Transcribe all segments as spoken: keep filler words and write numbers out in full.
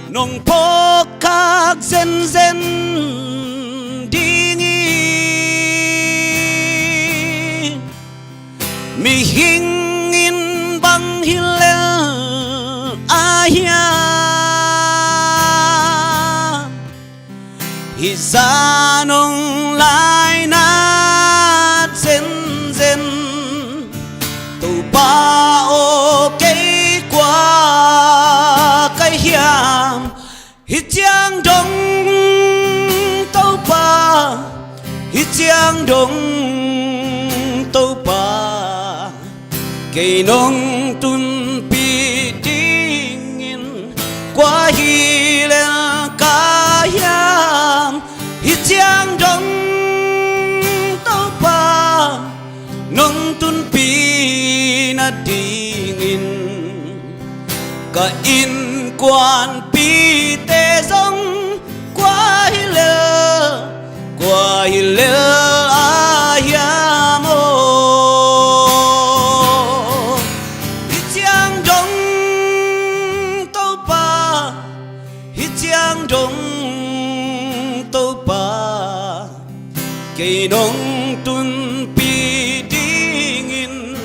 Nong phawk khak zenzen dingin mihing in bang hi lel a hiam? Hih zah nong lainat zenzen, Topa aw, kei kua ka hiam? Hih ciang dong Topa, hih ciang dong Topa, kei nong tunpih dingin kua hi lel ka hiam? Hih ciang dong Topa, nong tunpih nadingin ka innkuanpihte zong kua hi lel, kua hi lel a hiam aw? Hih ciang dong Topa, hih ciang dong Topa, kei nong tunpih dingin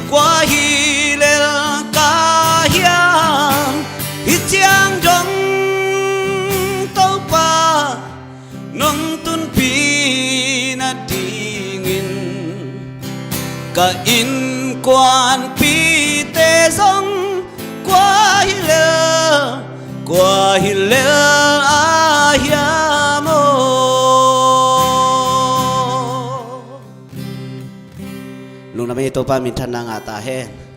kua hi lel ka hiam? Hih ciang dong Topa, nong tunpih nadingin ka innkuanpihte zong kua hi lel, kua hi lel a hiam aw? Lungdam ei, Topa minthanna ngah ta hen.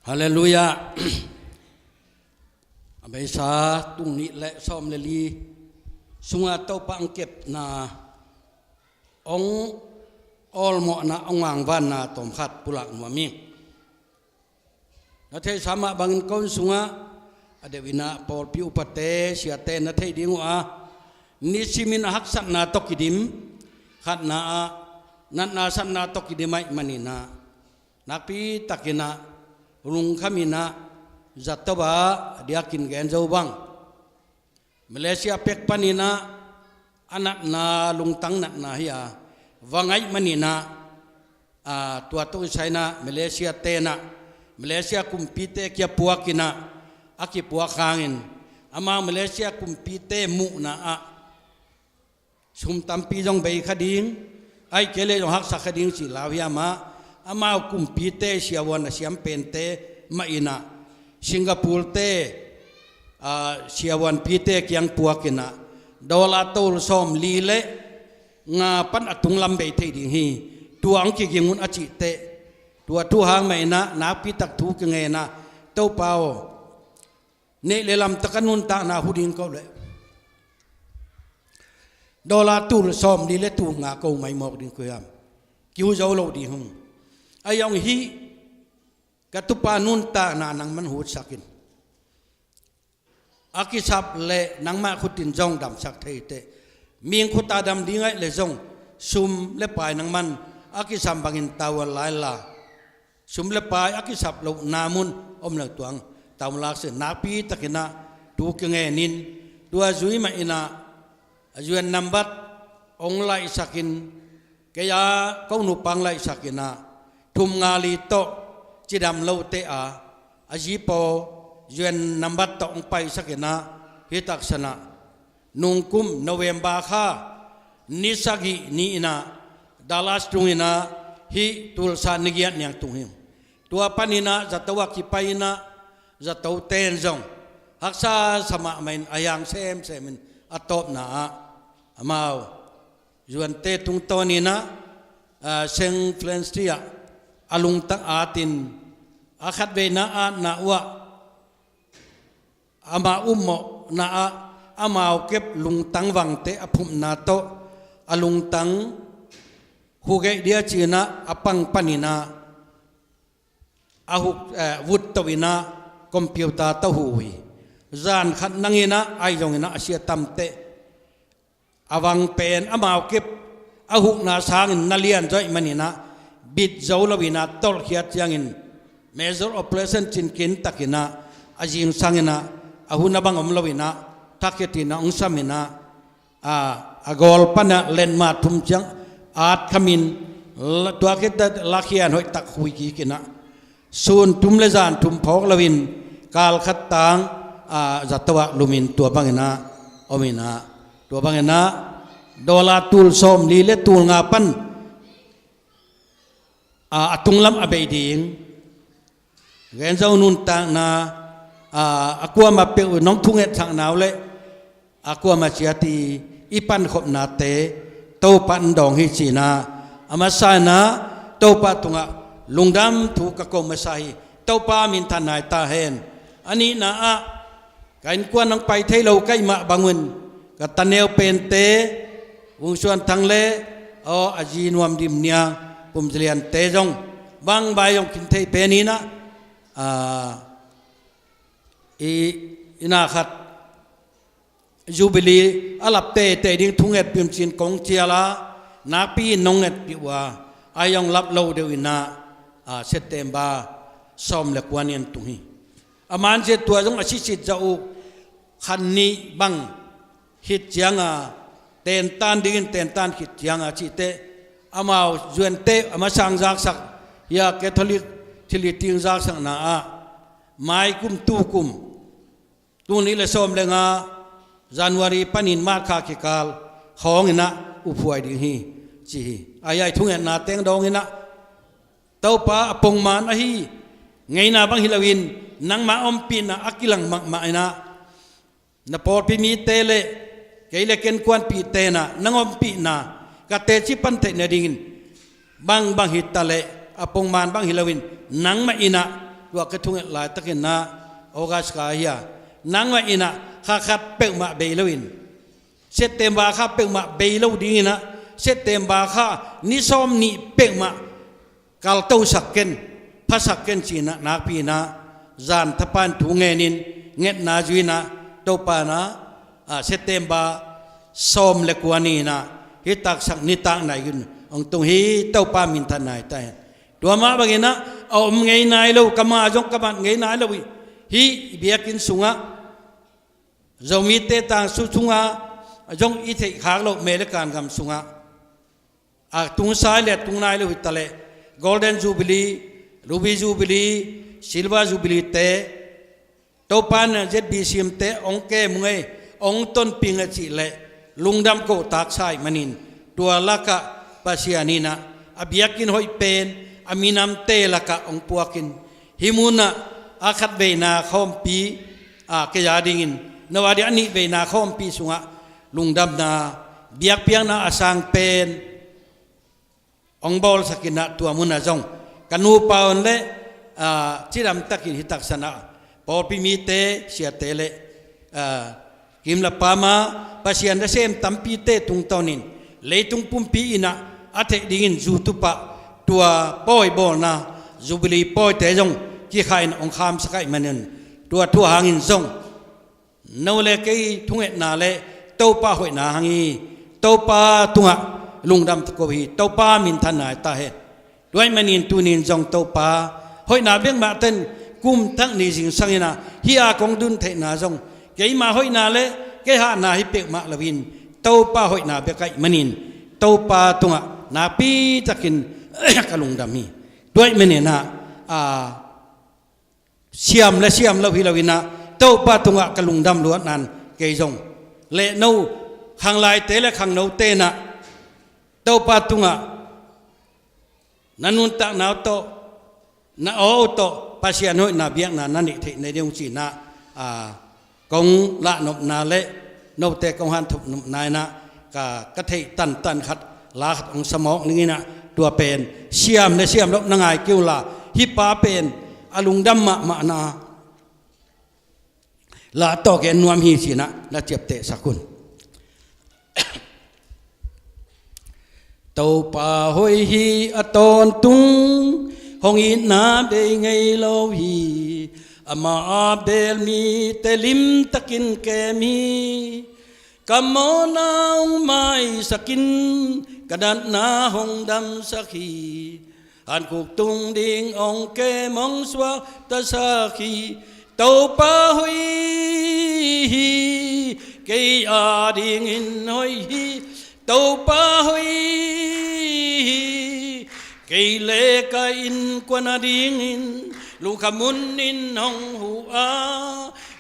Halleluiah. A beisa tul nih le sawm le li sunga Topa ang kepna, ong awlmawhna, ong angvanna tawmkhat pulak nuam hi. Na theihsa mah bangin ko sungah a deuh inah pawlpi upate, siate na theih ding uh a, nisimin a haksatna tawh kidim, khatna ah natna satna tawh kidim ahih maninah, nakpi takinah lungkhaminah zato ah a diakin gen zo bang, Malaysia pek paninah a natna lungtang natna hi a, va ngaih maninah, a, tua tawh i sainah Malaysia tenah, Malaysia kumpite kia puakinah, a kipuak hangin amau Malaysia kumpite muhna ah sum tampi zong bei kha ding, ahih kei leh zong haksa kha ding cih lau hiam ah, amau kumpite siavuan a siam pente mah inah Singapore te, a, siavuanpite kiang puakinah dollar tol sawm li le nga pan a tunglam bei thei ding hi. Tua ang kiging un a cihteh, tua thu hang mah inah nakpi tak thu kingenah, Topa aw, neih le lamtak a nuntakna hu ding ko leh dollar tul sawm li le tul nga ko mai mawk ding ko hiam? Kihu zo lo ding hung. A iong hih ka tupa nuntakna nangman hutsakin, a kisap le nangmah khutin zong damsak thei teh. Mihing khut a dam ding ahih le zong sum le pai nangman a kisam bangin tau a laila, sum le pai a kisap lohna mun om lo tuang taumlak sin nakpi takinah tu kingenin, tua zui mah inah a U N nambat ong laihsakin, kei a ko nupa ong laihsakinah thum nga li tawh cidam lote a, a zipaw U N nambat tawh ong paisakinah, hih taksanah nungkum November kha ni sagih ni inah Dallas tunginah hih Tulsa ni giat niang tung hi. Tua paninah zato a kipai inah zato ten zong haksa sa mahmah in a hiang semsemin a tawpna ah amau Zuante tungtawn in ah, ah, Saint Francis ah a lungtang atin, a khatveina atna uh ah ama ummawhna ah amau kep lungtang vangte a phumna tawh a lungtang hugeih dia ci-in ah a pang panin ah a huk, eh, vut to in ah computer tawh huh uh hi. Zan khat nang in ah ahi zongin ah a sia tamteh a vang pen amau kep a hukna sangin na lian zaw ahih manin ah bit zo lo in ah tolhkhiat ciangin major operation cih kintakin ah a zingsang in ah a hun a bang om lo in ah thakhiat in ah hong sam in ah, a, a gawl pan ah lenma thum ciang at khamin la, tua khit teh lakhian hoih tak hui kik in ah sun thum le zan thum phawk loin kal khat tang, a, zato ah lumin tua bangin ah om in ah, tua bangin ah dollar tul sawmli le tul nga pan, a, a tunglam a bei ding. Gen zo nuntakna, a, a kuamah peuh nong thungetsakna uh leh a kuamah ciat i, i pankhopnate Topa in dawng hi ci-in ah, a masa in ah Topa tungah lungdam thu ka ko masa hi. Topa minthan nai ta hen. A nihna ah ka innkuan hong pai thei lo ka hih mah bangun ka taneu pente, Vung Suan Thang le, aw, a zi Nuam Dim Niang, Pum Za Lian te zong bang bai zong khin thei pen in ah, a, i, i na khat Jubilee a lap teitei ding thungetpih un ci-in kong cial a, nakpi in nong ngetpih uh a, ahi zong lap lo deuh in ah, a, September sawm le kua ni-in tung hi. A manzia tua zong a sisit zah uh khan nih bang khit ciang a, tentan dingin tentan khit ciang a cih teh, amau zuante a masa hong zaksak hi a, Catholic thilhih ting zaksakna ah mai kum tu kum, tul nih le sawm le nga January panin March kha kikal khawng in ah uphuai ding hi ci hi. Ahi a, i thungetna teng dawng in ah Topa, a pongman ahi ngeina bang hi loin nangmah ompihna a kilang mahmah in ah, na pawlpi mite le kei le ka innkuanpihte in ah nang ompihna ka teci pan theih nadingin, bangbang hi ta leh a pongman bang hi loin nangmah in ah, tua ka thunget laitakin ah August kha hi a, nangmah in ah kha khat peuhmah bei loin, September kha peuhmah bei lo dingin ah, September kha ni sawmnih peuhmah kaltosak ken, phasak ken ci-in ah nakpi in ah zan thapa in thu ngenin ngetna zui in ah, Topa in ah, a, September sawm le kua ni in ah hih taksa nitak nai in hong tung hi. Topa minthan nai ta hen. Tua mah bangin ah a om ngei nai lo, ka mah zong ka mat ngei nai lo hi. Hih biakinn sungah Zomite tangsu sungah zong i theih khak loh Melikan gam sungah a tungsa le a tung nai lo hi ta leh, Golden Jubilee, Ruby Jubilee, Silver Jubilee te, Topa in Z B C M te hong kem ung ei, hong tonpih ung ei cih leh lungdam kohtaksa ahih manin, tua lakah Pasian in ah a biakinn hoih pen a minamte lakah hong puakin, hih munah a khatveina khawmpi, a, kei a dingin, no a ding a nihveina khawmpi sungah lungdamna, biakpiakna a sang pen hong bawlsak in ah, tua munah zong ka nupa un le, a, cidamtakin hih taksa in ah pawlpi mite, siate le, a, kim le pam a Pasian nasem tampite tungtawnin leitung pumpi in ah a theih dingin YouTube ah tua pawi bawlna, Jubilee pawite zong kikhah in hong khamsak ahih manin, tua thu hangin zong no le kei thungetna le Topa hoihna hang hi. Topa tungah lungdam ta ko hi. Topa minthan nai ta hen. Tua ahih manin tuni-in zong Topa hoihna bek mah ten, kum thak ni zingsang in ah hih a kong dun theihna zong keima hoihna le kei hahna hi peuhmah loin, Topa hoihna bek ahih manin Topa tungah nakpitakin ka lungdam hi. Tua ahih manin ah, a, siam le siam lo hi loin ah Topa tungah ka lungdam luat nan, kei zong le no, khanglaite le khangnote in ah Topa tungah na nuntakna uh tawh, na aw uh tawh Pasian hoihna biakna na neih theih nading uh ci-in ah, a, kong lahnopna le note kong hanthotnopna in ah ka, ka theih tantan khat, la khat hong sa mawk ning in ah, tua pen siam le siam loh na ngai kei un la, hih pa pen a lungdam mahmahna la tawh gen nuam hi ci-in ah na ciaptehsak un. Topa hoih hi a tawntung, hong itna bei ngei lo hi. Amah a bel mite limtakin kem hi. Ka mawhna hong maisak in, ka natna hong damsak hi. Hankhuk tung ding hong kem hong suaktasak hi. Topa hoih hi, kei a dingin hoih hi. Topa hoih hi, kei le ka innkuan a dingin lungkham hunin hong huh a,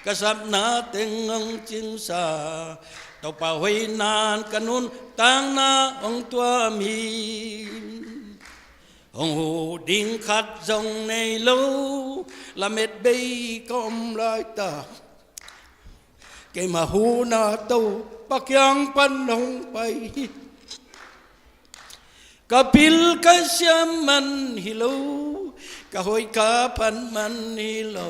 ka sapna teng hong cingsa. Topa hoihna in ka nuntakna hong tuam hi. Hong huh ding khat zong nei lo, lamet bei ka om laitak. Keimah huhna Topa kiang pan hong pai hi. Ka pil ka siam man hi lo, ka hoih ka phat man hi lo.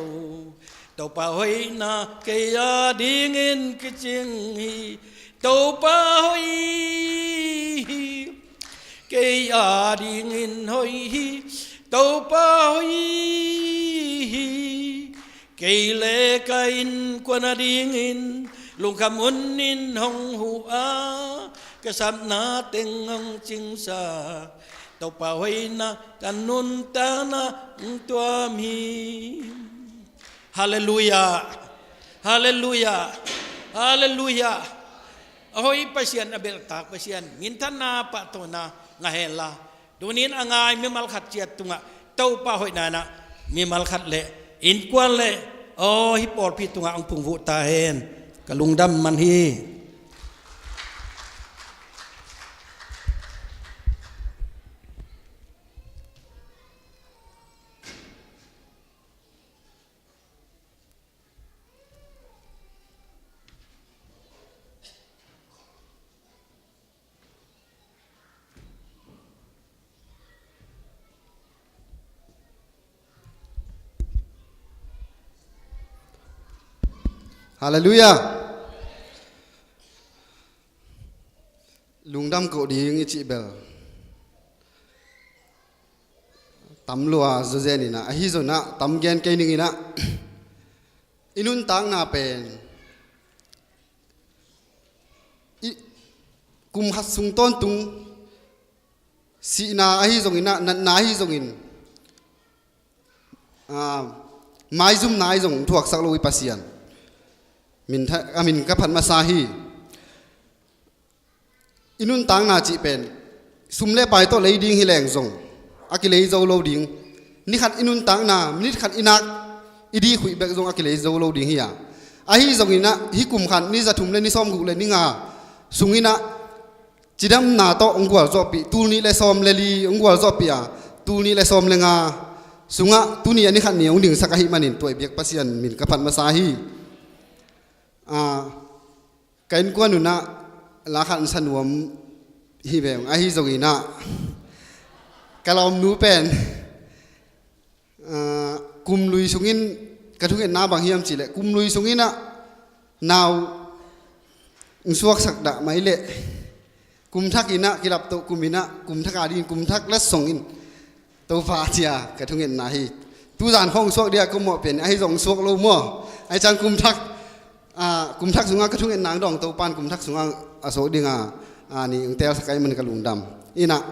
Topa hoihna kei a dingin kicing hi. Topa hoih hi, kei a dingin hoih hi. Topa hoih hi, kei le ka innkuan a dingin lungkham hunin hong huh a, ka sapna teng hong cingsa. Topa hoihna ka nuntakna hong tuam hi. Halleluiah. Halleluiah. Halleluiah. A hoih Pasian, a belhtak Pasian minthanna, pahtawina ngah hen la, tuni-in a ngai mimal khat ciat tungah Topa hoihna in ah mimal khat le innkuan le aw hih pawlpi tungah hong pungvuh ta hen. Ka lungdam man hi. Halleluiah. Lungdam koh ding i cih bel tam lua zawzen in ah, ahi zongin ah tam gen kei ning in ah, i nuntakna pen i kum khat sung tawntung sihna ahi zongin ah, natna ahi zongin, ah, maizumna ahi zong thuaksak lo i Pasian min tha-, a min ka phat masa hi. I nuntakna cih pen sum le pai tawh lei ding hi leng zong a kilei zo lo ding. Ni khat i nuntakna, minit khat i nak, i dikhuih bek zong a kilei zo lo ding hi a. Ahi zongin ah hih kum khat ni za thum le ni sawmguk le ni nga sungin ah cidamna tawh hong gualzawhpih, tul nih le sawm le li hong gualzawhpih a, tul nih le sawm le nga sungah tuni a ni khat ni hong dingsak ahih manin tua i biak Pasian min ka phat masa hi. Ah, ka innkuan un ah la khat hong sa nuam hi ve ung, ahi zongin ah ka lawmnu pen, ah, kum lui sungin ka thungetna bang hiam cih leh, kum lui sungin ah nau hong suaksak dah mai leh, kum thak in ah kilaptoh kum in ah, kum thak a dingin kum thak letsong in Topa ci-a ka thungetna hi. Tuzan khawng suak ding a ka mawh pen ahi zong suak lo maw? Ahi ciang kum thak, ah, kum thak sungah ka thungetna hong dawng Topa in kum thak sungah a suak ding a, ah, ni hong telsak ahih man ka lungdam. In ah,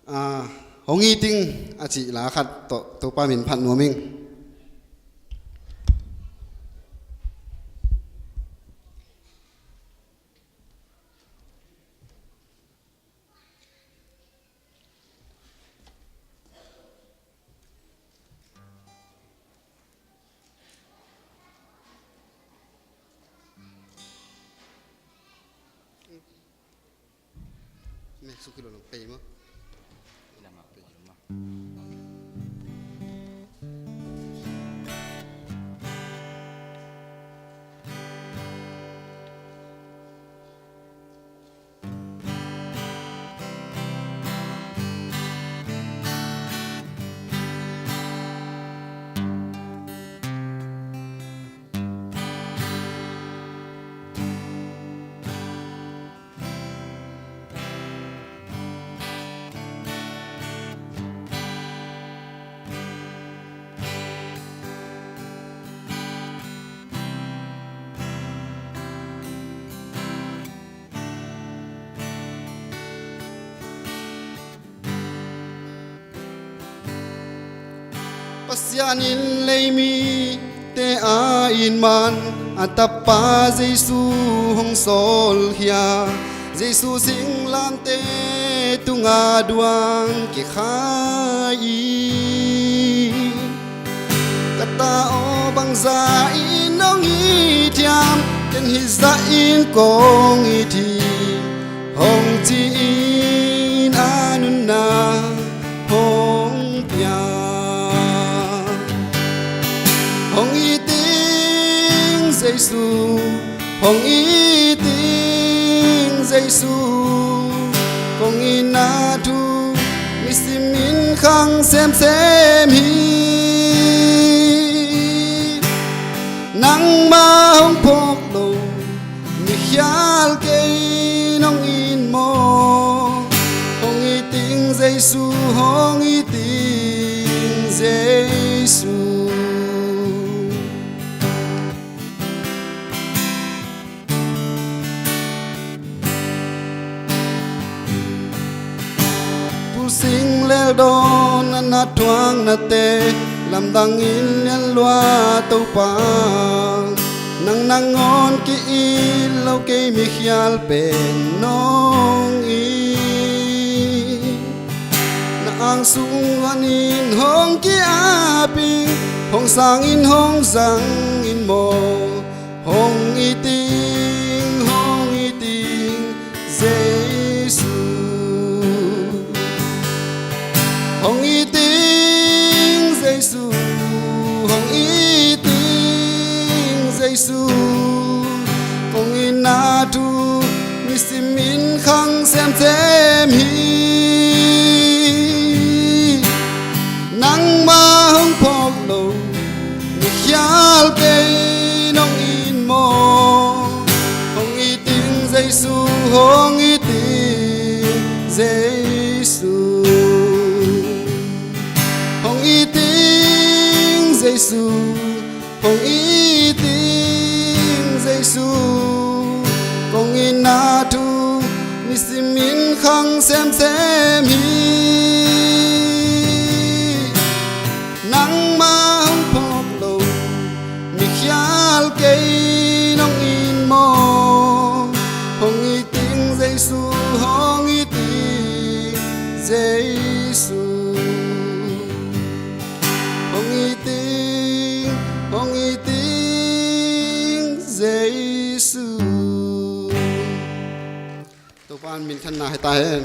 ah, hong it ing a cih la khat tawh Topa min phat nuam ing. Pasian in leimite a it man a tapa Jesu hong sawlkhia, Jesu singlamteh tungah duang kikhai hi. Ka ta aw, bangzah in hong it hiam? Ken hih zah in kong it hi, hong ci-in a nunna hong pia. Hong it ing Jesu, hong it ing Jesu, kong itna thu nisim in khang semsem hi. Nangmah hong phawk lo mikhial kei in hong it maw? Hong it ing Jesu, hong it ing Jesu. Tul sing lel dawn a na thuaknate lamdang in lian lua, Topa. Nang nangawn ki-it lo kei mikhial pen nong it. Na ang sung van in hong ki-ap ing, hong sang in hong zang in maw? Hong it ing, hong it ing Jesu. Hong it ing Jesu, hong it ing Jesu. Kong itna thu nisim in khang semsem hi. Nangmah hong phawk lo mikhial kei in hong it maw? Hong it ing Jesu, hong it ing Jesu. Hong it ing Jesu, hong it ing Jesu. Kong itna thu nisim in khang semsem hi. Nangmah hong phawk lo mikhial kei in hong it maw? Hong it ing Jesu, hong it ing Jesu. Hong it ing, hong it ing Jesu. Topa in minthanna hi ta hen.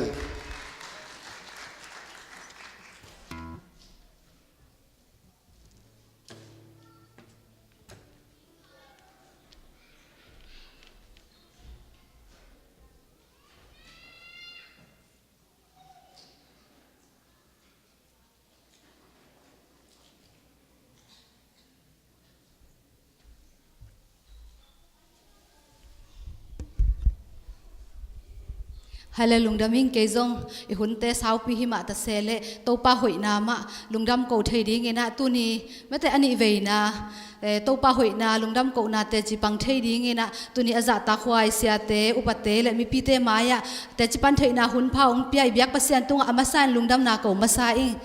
Hale lungdam ing. Kei zong i hunte saupi hi mah ta se leh Topa hoihna mah lungdam ko thei dingin ah tuni mate a nih veina, eh, Topa hoihna lungdam kohna teci pang thei dingin ah tuni a zahtakhuai siate, upate le mipite mai-ah teci pan theihna hun pha hong pia i biak Pasian tungah a masa in lungdamna ko masa ing.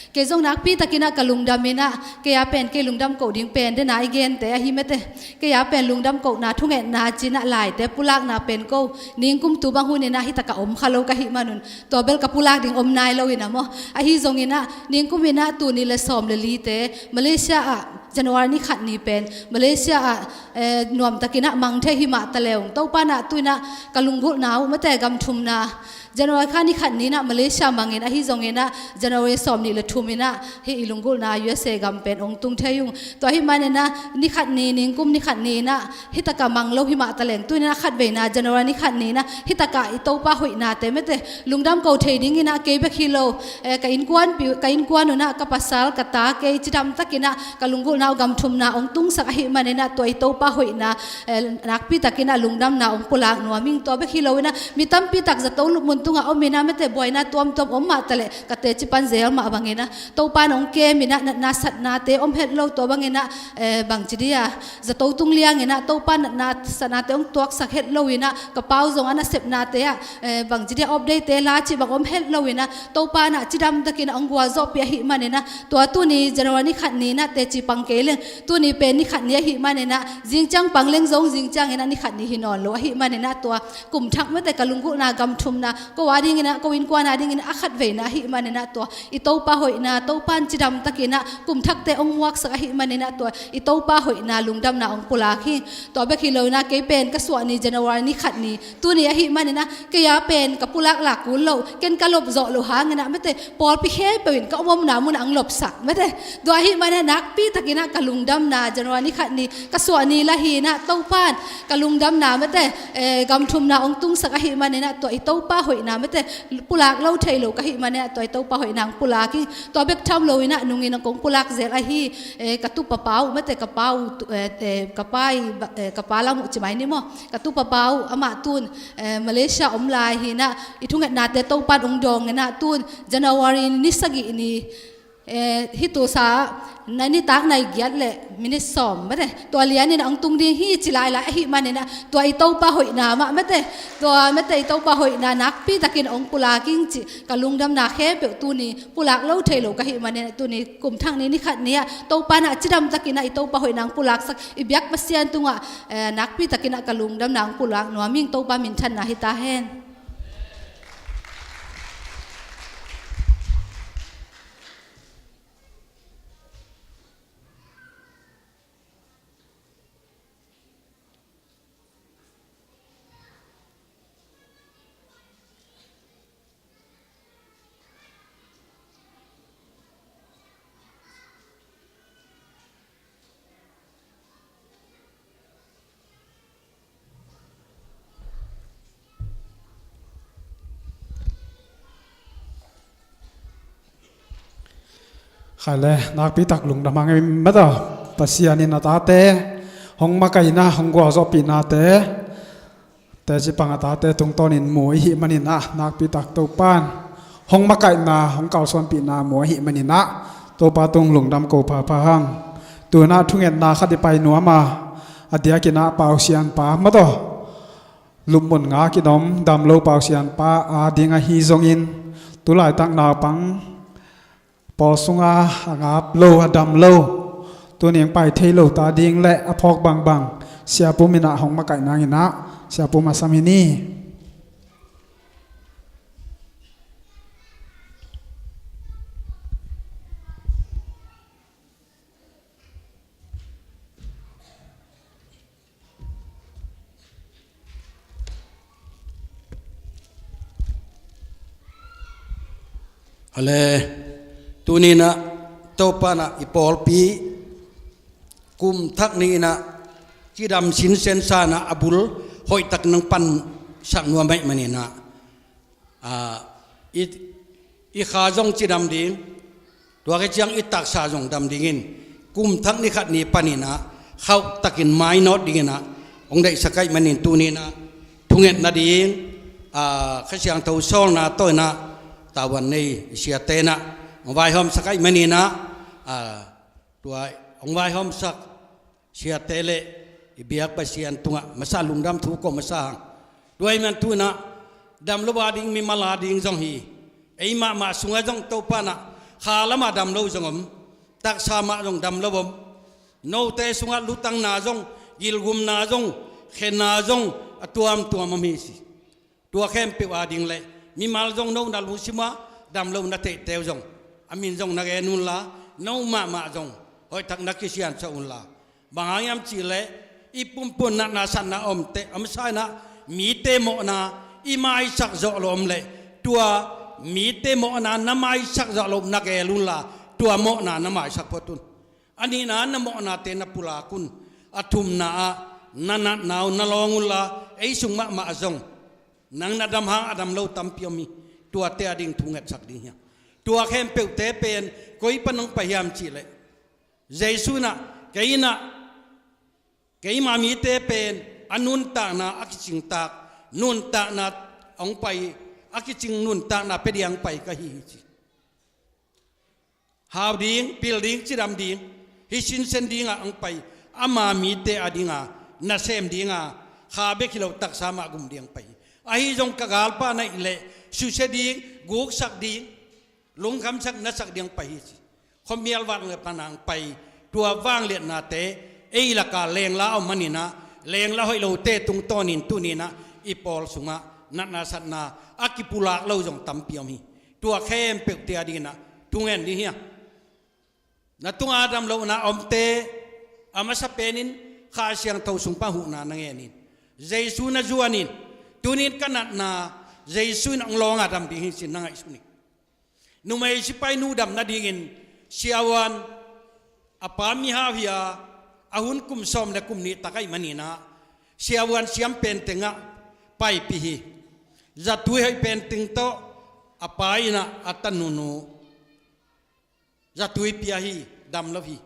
Kei zong nakpi takin ah ka lungdam in ah, kei a pen kei lungdam koh ding pen dena i gente ahi mate. Kei a pen lungdam kohna thungetna ci-in ah laite pulakna pen ko ningkum tu bang hun in ah hi takah om kha lo ka hih manun tua bel ka pulak ding om nai lo in ah maw. Ahi zongin ah ningkum in ah tul nih le sawm le lite Malaysia ah January ni khat ni pen Malaysia ah, eh, nuamtakin ah mang thei hi mah ta leng, Topa in ah tu-in ah ka lunggulhna uh mate gam thumna January kha ni khat ni in ah Malaysia mangin, ahi zongin ah January sawm nih le thum in ah hih i lunggulhna U S A gam pen hong tung thei ung. Tua ahih manin ah ni khat ni, ningkum ni khat ni in ah hi takah mang lo hi mah ta leng, tu-in ah khat veina January ni khat ni in ah hi takah i Topa hoihnate mate lungdam ko thei dingin ah kei bek hi lo, eh, ka innkuanpi, ka innkuan un ah ka pasal, ka ta, kei cidam takin ah ka lunggulhna uh gam thumna hong tungsak ahih manin ah tua i Topa hoihna, eh, nakpi takin ah lungdamna hong pulak nuam ing. Tua bek hi lo in ah mi tampi tak zato mun tungah om in ah, mate, buaina tuamtuam om mah taleh ka teci pan zel mah bangin ah, Topa in hong kem in ah, natna satnate om het lo, tua bangin ah, eh, bangci dia, zato tung liang in ah Topa natna satnate hong tuaksak het lo in ah, ka pau zong a nasepnate ah, eh, bangci dia, off day-te la cih bang om het lo in ah, Topa in ah cidam takin ah hong gualzawhpih ahih manin ah, tua tuni January ni khat ni in ah teci pang kei leng, tuni pen ni khat ni ahih manin ah, zingciang pang leng zong zingciang in ah ni khat ni hi nawn lo ahih manin ah, tua kum thak, mate, ka lunggulhna, gam thumna, ko a dingin ah, ko innkuan a dingin ah a khat veina ahih manin ah, tua i Topa hoihna, Topa in cidam takin ah kum thakte hong muaksak ahih manin ah, tua i Topa hoihna, lungdamna hong pulak hi. Tua bek hi lo in ah, kei pen ka suah ni January ni khat ni, tuni ahih manin ah, kei a pen ka pulak lak kul lo, ken ka lop zawh loh hangin ah, mate, pawlpi khempeuh in ka om omna mun ah hong lopsak, mate. Tua ahih manin ah nakpi takin ah ka lungdamna January ni khat ni, ka suah ni la hi in ah, Topa in ka lungdamna, mate, eh, gam thumna hong tungsak ahih manin ah, tua i Topa hoihna, mate, pulak lo thei lo ka hih manin ah, tua i Topa hoihna hong pulak hi. Tua bek tham lo in ah nungin ah kong pulak zel ahi, eh, ka tupa pa uh, mate, ka pa uh, tu-, eh, eh, ka pa i ba-, eh, ka pa lam uh ci mai ni maw, ka tupa pa uh, amah tun, eh, Malaysia om lai hi in ah, i thungetnate Topa in hong dawng in ah, tun January ni sagih ni, eh, hih tulsa ah, na nitak nai giat le minit sawm, mate, tua lianin ah hong tung ding hi ci lailai ahih manin ah, tua i Topa hoihna mah, mate, tua, mate, i Topa hoihna nakpi takin hong pulak ing cih ka lungdamna khempeuh tuni pulak lo thei lo ka hih manin ah, tuni kum thak ni, ni khat ni ah, Topa in ah cidam takin ah i Topa hoihna hong pulaksak i biak Pasian tungah, eh, nakpi takin ah ka lungdamna hong pulak nuam ing. Topa minthanna hi ta hen. Khai le, nakpi tak lungdam hang ei mata. Pasian in a tate hong makaihna, hong gualzawhpihnate, teci pang a tate tungtawnin mu i hih manin ah, nakpi tak Topa in hong makaihna, hong kalsuanpihna mu i hih manin ah, Topa tung lungdam ko phapha hang. Tu-in ah thungetna khat i pai nuam a, a diakin ah Pau Sian pa mata, lupmun ngak in om, dam lo Pau Sian pa a ding ahi zongin, tu laitak naupang pawl sunga a ngap lo, a dam lo, tuni hong pai thei lo ta ding le a phawk bangbang, Sia Pum in ah hong makaih nangin ah, Sia Pum a sam hi ni. Ale, tuni in ah Topa in ah i pawlpi kum thak ni in ah cidam sinsen sa in ah a bul hoihtak nang pansak nuam ahih manin ah, a, i, i kha zong cidam ding, tua khit ciang i taksa zong dam dingin, kum thak ni khat ni panin ah khauhtakin mainawt dingin ah hong deihsak ahih manin, tuni in ah thunget nading, a, Kha Siangtho sawlna tawh in ah tavuan nei i siate in ah hong vaihawmsak ahih manin ah, a, tua hong vaihawmsak siate le i biak Pasian tungah masa lungdam thu ko masa hang. Tua ahih man tu in ah dam lo a ding, mimal a ding zong hi. Ei mahmah sungah zong Topa in ah kha lamah dam lo zong om, taksa mah zong dam lo om. Note sungah lutangna zong, gilgumna zong, khenna zong a tuamtuam om hi si. Tua khempeuh a ding le mimal zong no na lungsim ah dam lo na theihte uh zong, a min zong na gen unla, no mahmah zong hoihtak na kisiansak unla. Bang hang hiam cih leh i pumpi natna satna omte, a masa in ah mite mawhna i maisak zawh loh om leh, tua mite mawhna na maisak zawh loh na gel unla, tua mawhna na maisak phot un. A nihna, na mawhnate na pulak un. A thumna ah na natna uh na lawng unla, ei sung mahmah zong nang na dam hang a dam lo tampi om hi. Tuate a ding thu ngetsak ding hi hang. Tua khempeuhte pen koi pan hong pai hiam cih leh, Jesu in ah, kei in ah, keima mite pen a nuntakna a kicingtak, nuntakna hong pai, a kicing nuntakna pia ding hong pai ka hi hi ci. Hau ding, pil ding, cidam ding, hih sinsen dingah hong pai, ama mite a dinga nasem dinga, kha bek hi lo taksa mah gum ding hong pai hi. Ahi zong ka galpa na hih leh susia ding, guksak ding, lungkhamsak nasak ding hong pai hi ci. Khuamial vat le panang pai, tua vangliatnate ei laka lengla a om maninah, lengla hoih lote tungtawnin tuninah i pawl sungah natna satna a kipulak lo zong tampi om hi. Tua khempeuhte a dinah thungen ding hi a, na tunga dam lohna omte a masa penin Kha Siangtho sung pan huhna na ngenin, Jesu na zuanin, tunin ka natna Jesu in hong lawnga dam ding hi cin na ngaihsun hi. Numei sipai nu dam nadingin siavuan a pa mihau hi a, a hun kum sawm le kum nih tak ahih maninah siavuan siam pentengah paipih hi. Zatui hoih penteng tawh a pa innah a tanunu zatui pia hi, dam lo hi.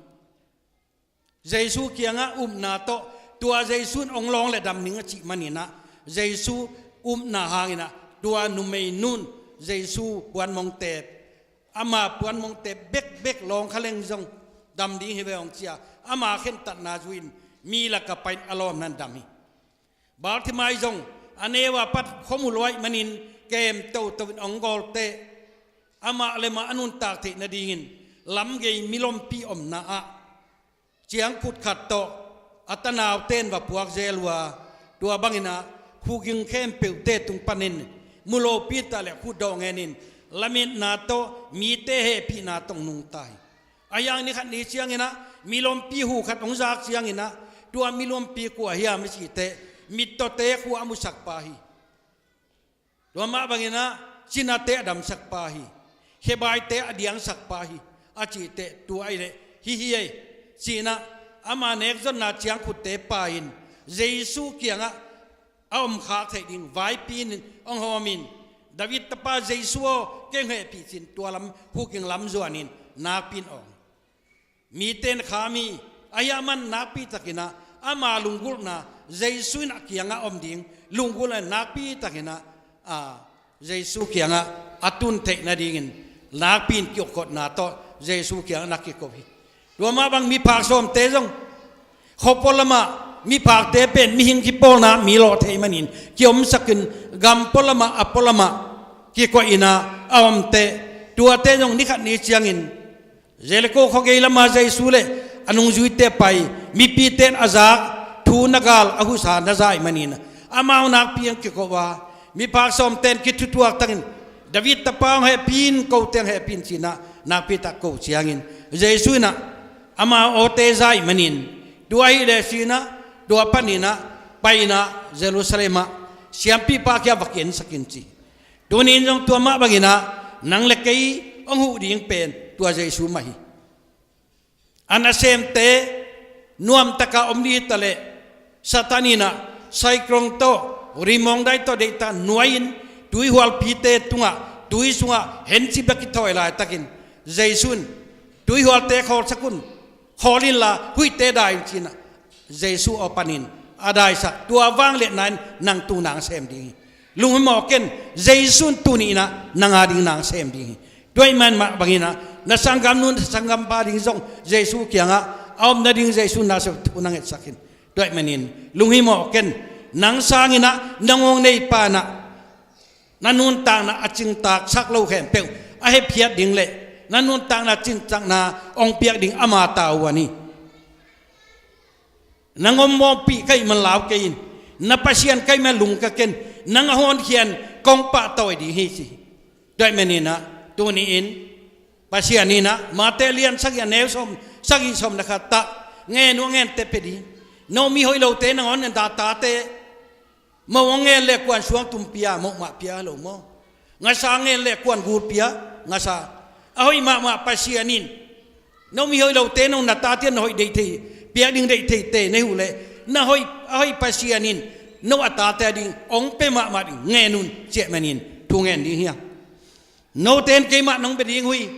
Jesu kiangah upna tawh, tua Jesu in hong lawng le dam ning a cih maninah, Jesu upna hanginah tua numei nun Jesu puanmong tep, ama puanmong tep bekbek lawng kha leng zong dam ding hi ve hong ci a, ama khentatna zuin mi laka pain a lawm nan dam hi. Bartimai zong a neu a pat khuamul uh ahih manin kem toto in hong gawlteh, amah le mah a nuntak theih nadingin lamgei milompi omna ah ciangkhut khat tawh a tanaute in va puak zel uh a, tua banginah khuging khempeuhte tung panin mu lopi tah le khutdawh ngenin lametna tawh mite hehpihna tawh hong nungta hi. Ahi hang ni khat ni cianginah milompi hu khat hong zak cianginah tua milompi kua hiam a cih teh mittawte khua a musak pa hi. Tua mah banginah cinate a damsak pa hi, khebaite a diangsak pa hi, a cih teh tua ahih leh hih hi ei cinah ama nekzonna ciangkhutte pa in Jesu kiangah a omkhak theih ding vaipi in hong hawmin, David tapa Jesu aw, kei hong hehpih cin tua lam khukeng lam zuanin nakpi in awng. Mite in kham hi, ahi a man nakpi takinah ama lunggulhna Jesu in a kiangah om ding lunggulhna nakpi takinah, a, Jesu kiangah a tun theih nadingin nakpi in kiukkotna tawh Jesu kiangah na kikop hi. Tua mah bang miphak sawmte zong khuapaw lamah miphakte pen mihing kipawlna mi lawh theih manin kiomsakin gampaw lamah a paw lamah kikoihinah a omteh, tuate zong ni khat ni ciangin Jeriko khuagei lama Jesu le a nungzuite pai, mipite in a zak thu na gal a husa na zaih manin amau nakpi in kikop a, miphak sawmte in kithutuak takin David tapa hong hehpih in, kote hong hehpih in cinah nakpi tak ko ciangin Jesu inah amau awte zaih manin, tua ahih leh cinah tua paninah painah Jerusalem ah siampipa kiang va kiansak in ci. Tuni in zong tua mah banginah nang le kei hong huh ding pen tua Jesu mah hi. A nasemte nuamtaka om dih taleh Satan inah cyclone tawh rimawngdai tawh deihtak nuai-in tuihualpite tungah tui sungah henci bek kithawi laitakin Jesu in tuihualte khawlsak un, khawl inla huihte dai un cinah Jesu aw panin a daisak tua vangliatna in nang tu nang sem ding hi. Lunghimawh ken, Jesu in tuni inah nang a ding nang sem ding hi. Tua ahih man mah banginah na sanggam nu na sanggam pa ding zong Jesu kiangah a om nading Jesu in na sem thu na ngetsak hi. Tua ahih manin lunghimawh ken, nang sanginah na ngawng neipa inah na nuntakna a cingtaksak lo khempeuh a hephiat ding le na nuntakna cingtakna hong piak ding ama tavuan hi. Nang ommawhpih ka hih man lau kei in, na Pasian ka hih man lungka ken, nang a hawnkhian kong pahtawi ding hi ci hi. Tua ahih maninah tuni in Pasian inah Mate lian sagih a neu sawm sagih sawm le khat ah ngen uh a ngente pia ding. No mi hoih lote nangawn na tate, moh hong ngen le kuan suang tum pia, moh mah pia lo maw? Ngasa ngen le kuan gul pia, ngasa. A hoih mahmah Pasian in no mi hoih lote no na tate na hoih deih thei, piak ding deih theite na hi uh leh na hoih, a hoih Pasian in no a tate a ding hong pia mahmah ding ngen un ci ahih manin thu ngen ding hi a. Note in keimah nong bia ding uh hi.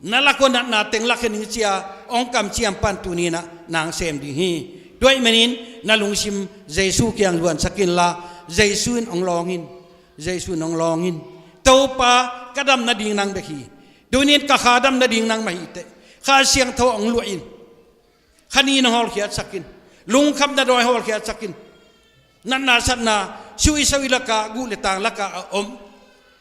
Na lak uh a natna teng lakhia ning ci a hong kamciam pan tuni inah nang sem ding hi. Tua ahih manin na lungsim Jesu kiang luansak inla Jesu in hong lawng in. Jesu nong lawng in, Topa, ka dam nading nang bek hi. Tunin ka kha dam nading nangmah hi teh. Kha Siangtho hong luah in. Kha ni nong hawlkhiatsak in. Lungkhamna dawi hawlkhiatsak in. Natna satna, sui sawi lakah, guh le tang lakah a om.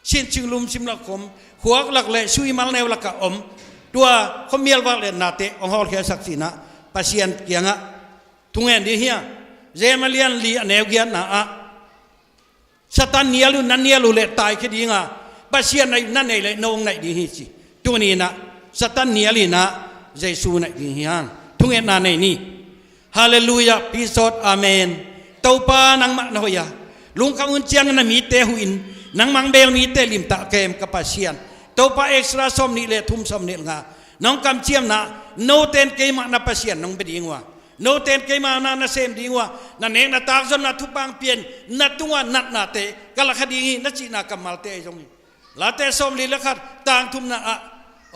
Sin cing lum sim lakah om. Khuak lak le sui mal neu lakah om. Tua khuamial vangliatnate hong hawlkhiatsak cinah Pasian kiangah thungen ding hi a. Jeremiah lian li a neu giatna ah, Satan nial uh na nial uh leh taikhia ding a, Pasian naih uh na neih leh no hong naih ding hi ci. Tuninah Satan nial inah Jesu naih ding hi hang. Thungetna nei ni. Halleluiah, pi sawt, amen. Topa, nangmah na hoih a, lungkham hun ciangin na mite huh in, nangmah bel mite limtah kem ka Pasian. Topa, Ezra sawm nih le thum, sawm nih le nga, nong kamciamna, note in keimah na Pasian nong bia ding uh a, note in keimah na na sem ding uh a, na nek na tak zonna thupha hong pia in, na tungah natnate ka lakhia ding hi, na cihna kammalte ahi zong hi. Late sawm li le khat, tang thumna ah,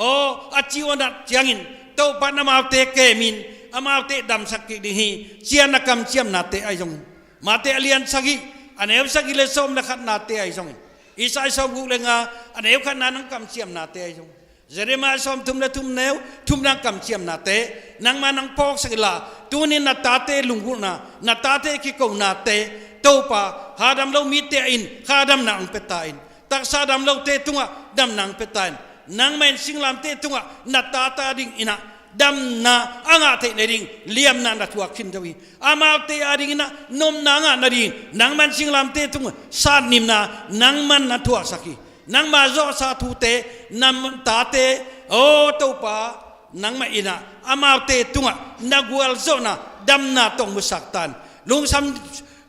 aw, a ci uh a nat ciangin, Topa in amaute kem in, amaute damsak kik ding hi, ci-a na kamciamnate ahi zong hi. Mate a lian sagih, a neu sagih le sawm le khatnate ahi zong hi. Isai sawm guk le nga, a neu khatna nong kamciamnate ahi zong hi. Jeremiah sawm thum le thum, neu thum nang kamciamnate nangmah nang phawksak inla, tunin na tate lunggulhna, na tate kikonate, Topa, kha dam lo mite in kha damna hong pia ta in. Taksa dam lote tungah damna hong pia ta in. Nangmah in singlamte tungah na tate adinginah damna a ngah theih nading liamna na thuak khin zo hi. Amaute adinginah nopna a ngah nading nangmah in singlamte tungah satnimna nangmah in na thuaksak hi. Nangma zawhsa thute, na tate, aw Topa, nangmah inah amaute tungah na gualzawhna damna tawh hong musak ta in. Lungsam,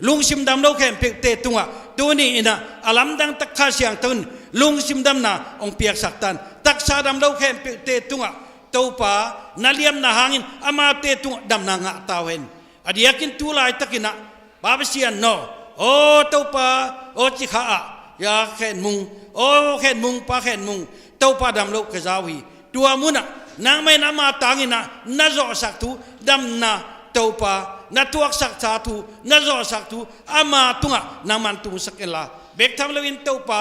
lungsim dam lo khempeuhte tungah tuni inah a lamdang tak Kha Siangtho in lungsim damna hong piaksak ta in. Taksa dam lo khempeuhte tungah Topa, na liamna hangin amaute tungah damna ngah ta uh hen. A diakin tu laitakinah Pa Pasian aw, aw Topa, aw Cikha ah, ya Khen Mung, aw Khen Mung, Pa Khen Mung, Topa dam loh ka za uh hi. Tua munah nangmah in ama tanginah na zawhsak thu damna, Topa, na thuaksaksa thu, na zawhsak thu ama tungah nangmah in tungsak inla, bek tham loin Topa,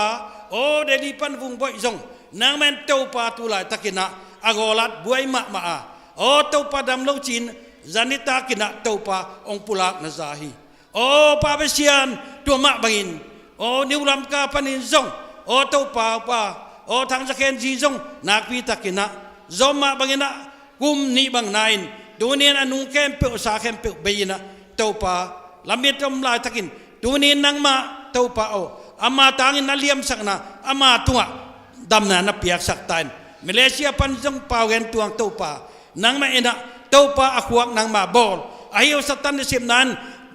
aw Delhi pan Vungboih zong nangmah in Topa tu laitakinah a gawlat buai mahmah a, aw Topa dam lo ci-in zan nitakinah Topa hong pulak na za hi. Aw Pa Pasian, tua mah bangin, aw New Lamka panin zong, aw Topa, pa, aw Thang Za Khen zi zong nakpitakinah zawm mah banginah kum nih bang na-in, tunin a nung khempeuh, sa khempeuh bei-inah Topa, lamit om laitakin, tunin nangmah Topa aw, ama tangin na liamsakna, ama tungah damna na piaksak ta in. Malaysia pan zong pau gen tuang Topa, nangmah inah Topa a khuak nangmah bawl, ahi uh Satan nasepna in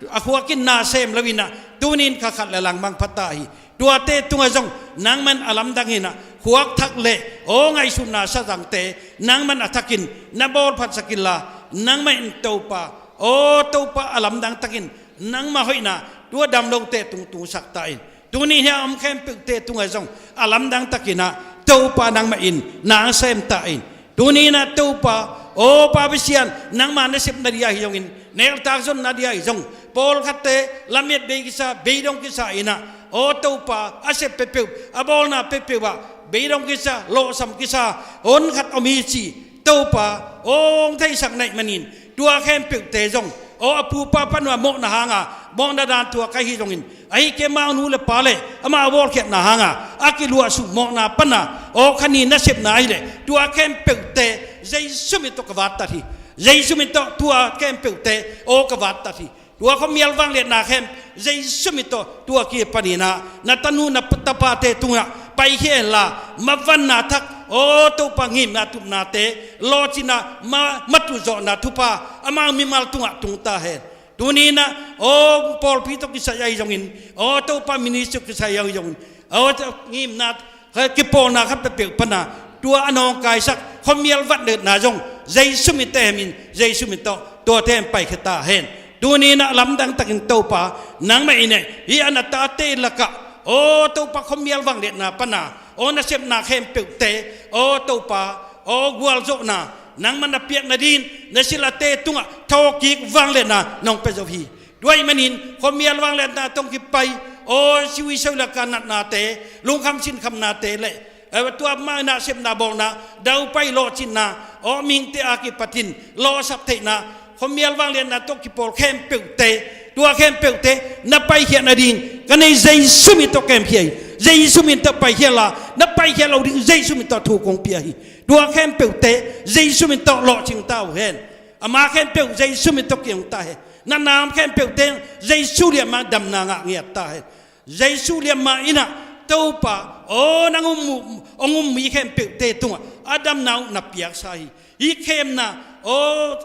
a khuak in na sem loinah tunin kha khat le langmang pha ta hi. Tuate tungah zong nangmah in a lamdang inah khuak thak le aw ngaihsutna sazangte nangmah in a thakin na bawlphatsak inla, nangmah in Topa, aw Topa, a lamdang takin nangmah hoihna tua dam lote tung tungsak ta in. Tuni hih a om khempeuhte tungah zong a lamdang takinah Topa nangmah in na sem ta in. Tuni inah Topa, aw Pa Pasian, nangma nasepna dia hi zongin, nektak zonna dia hi zong, pawlkhatte lamet bei kisa, beidong kisa inah, aw Topa, a sep peuhpeuh, a bawlna peuhpeuh ah beidong kisa, lawhsam kisa, honkhat om hi ci. Topa, aw hong theisak naih manin, tua khempeuhte zong, aw a pupa panuah mawhna hanga mawhna dan thuak ahi zongin, ahi kei amau nu le pa le amau a bawlkhiatna hanga a kiluahsuh mawhna pana, aw kha ni nasepna ahileh tua khempeuhte Jesu min tawh ka vattat hi. Jesu min tawh tua khempeuhte aw ka vattat hi. Tua khuamial vangliatna khem Jesu min tawh tua kipaninah na tanu na tapate tungah paikhia inla, mavanna thak, aw Topa, ngimna tupnate, lawhcinna, ma, matuhzawhna thupha amau mimal tungah tung ta hen. Tuninah aw pawlpi tawh kisai ahi zongin, aw Topa, ministry kisai ahi zongin, aw ngimna, kipawlna khat peuhpeuh pana tua a nawngkaisak khuamial vangliatna zong Jesu min tawh hemin, Jesu min tawh tuate in paikhia ta hen. Tuninah lamdang takin Topa, nangmah inah hih a na tate lakah, aw Topa, khuamial vangliatna pana, aw nasepna khempeuhte, aw Topa, aw gualzawhna nangmah na piak nadin na silate tungah thawhkik vangliatna nong pia zo hi. Tua ahih manin khuamial vangliatna tawh kipai aw, siwi soi laka natnate, lungkham sinkhamnate le, eh, tua mah inah sepna bawlna, daupai lawhcinna, aw, mihingte a kipatin lawhsap theihna, khuamial vangliatna tawh kipawl khempeuhte, tua khempeuhte na paikhiat nading ka nei, Jesu min tawh kemkhia hi. Jesu min tawh paikhiat la, na paikhiat lo ding Jesu min tawh thu kong pia hi. Tua khempeuhte Jesu min tawh lawhcing ta uh hen. Ama khempeuh Jesu min tawh kiang ta hen. Na nam khempeuhte Jesu liamah damna ngah ngiat ta hen. Jesu liamah inah Topa, aw, nang um, hong um mi khempeuhte tungah a damna uh na piaksa hi. Hih khemna, aw,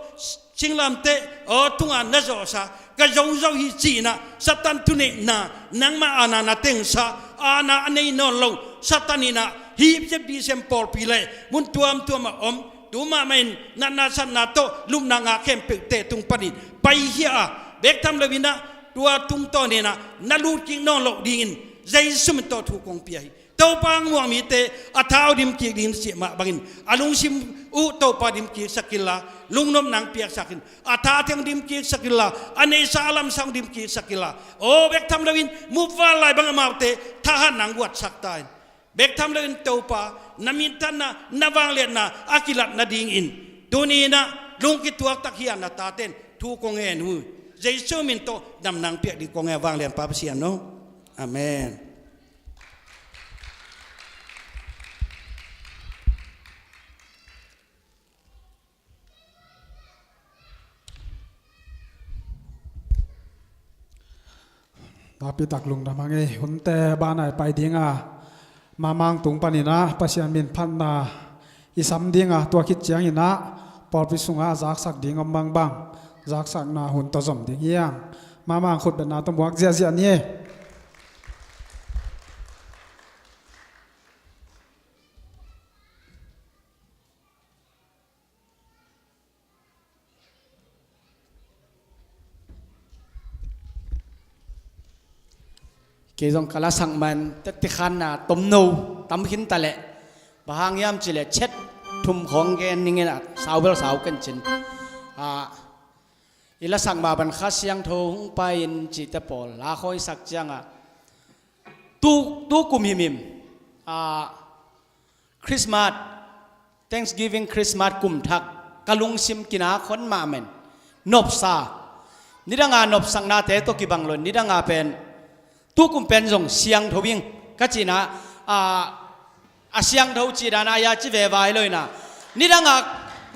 singlamteh, aw, tungah na zawhsa, ka zozo hi ci-inah Satan thuneihna nangmah aana na tengsa, aana a nei nawn lo Satan inah hih ZBCM pawlpi le mun tuamtuamah om, tu mahmah in natna satna tawh lupna ngah khempeuhte tung panin paikhia a, bek tham loinah tua tungtawn inah na lut kik nawn loh dingin Jesu min tawh thu kong pia hi. Topa hong muak mite a tha uh dim kik ding cih mah bangin a lungsim uh Topa dim kiksak inla, lungnopna hong piaksak in, a tha theng dim kiksak inla, a neihsa a lamsang dim kiksak inla, aw, bek tham loin muh val lai bang amaute thahatna hong guatsak ta in. Bek tham loin Topa na minthanna, na vangliatna a kilat nadingin tuni inah lungkituak tak hi a, na taten thu kong ngen uh hi. Jesu min tawh damna hong piak ding kong ngen, vanglianpa Pasian aw. Amen. Nakpi tak lungdam hang ei. Hunte banah i pai dinga, Mamang tung paninah Pasian min phatna i sam dinga, tua khit cianginah pawlpi sungah zaksak ding om bangbang zaksakna hun tawh zom ding hi hang. Mamang khutbetna tawh muak ziahziah ni. Kei zong ka lasak man tetti khanna tomno tam khin ta leh, bang hang hiam cih leh chet thum khawng gen ning in a, sau bel sau ken cin. Ah, i lasak mah bang Kha Siangtho hong pai in cihte pawl la khawisak ciangah, tu, tu kum himhim, ah, Christmas, Thanksgiving, Christmas kum thak ka lungsim kinak hon mahmah in, nopsa, nidanga nopsaknate tawh kibang lo in, nidanga pen, tu kum pen zong siangtho ing ka cihna, a, a siangtho cih dan a, a ci veva hi lo in a, nidanga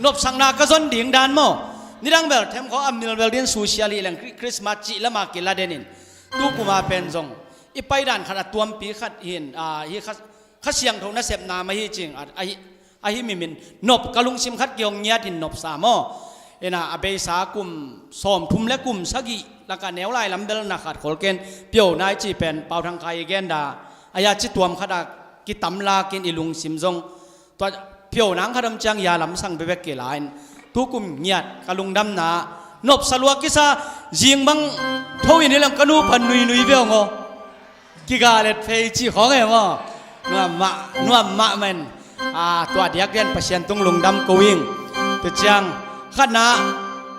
nopsakna ka zon ding dan maw, nidang bel themkhaw a mil bel din social hi leng, Chri-, Christmas cih lama kila den in, tu kuma pen zong i pai dan khat a tuampi khat hi in, a, hi khat Kha Siangtho nasepna mah hi cing, a, ahi, ahi mimin nop ka lungsim khat kihong ngiat in nopsa maw. Ina a beisa kum sawmthum le kum sagih laka neu lai lam bel na khat khol ken, Pio nai ci pen Pau Thang Khai i genda, a ya ci tuam khat a kitam lakin i lungsim zong tua Pio nang khat om ciang ya lamsang bekbek kila in, tu kum ngiat ka lungdamna nopsa lua kisa, zing bang tho in hi leng ka nu pan nuinui ve ong aw. Kiga let phei ci khawng e maw. Nuam mah, nuam mah men. A, tua diak dian Pasian tung lungdam ko ing. Tua ciang khatna,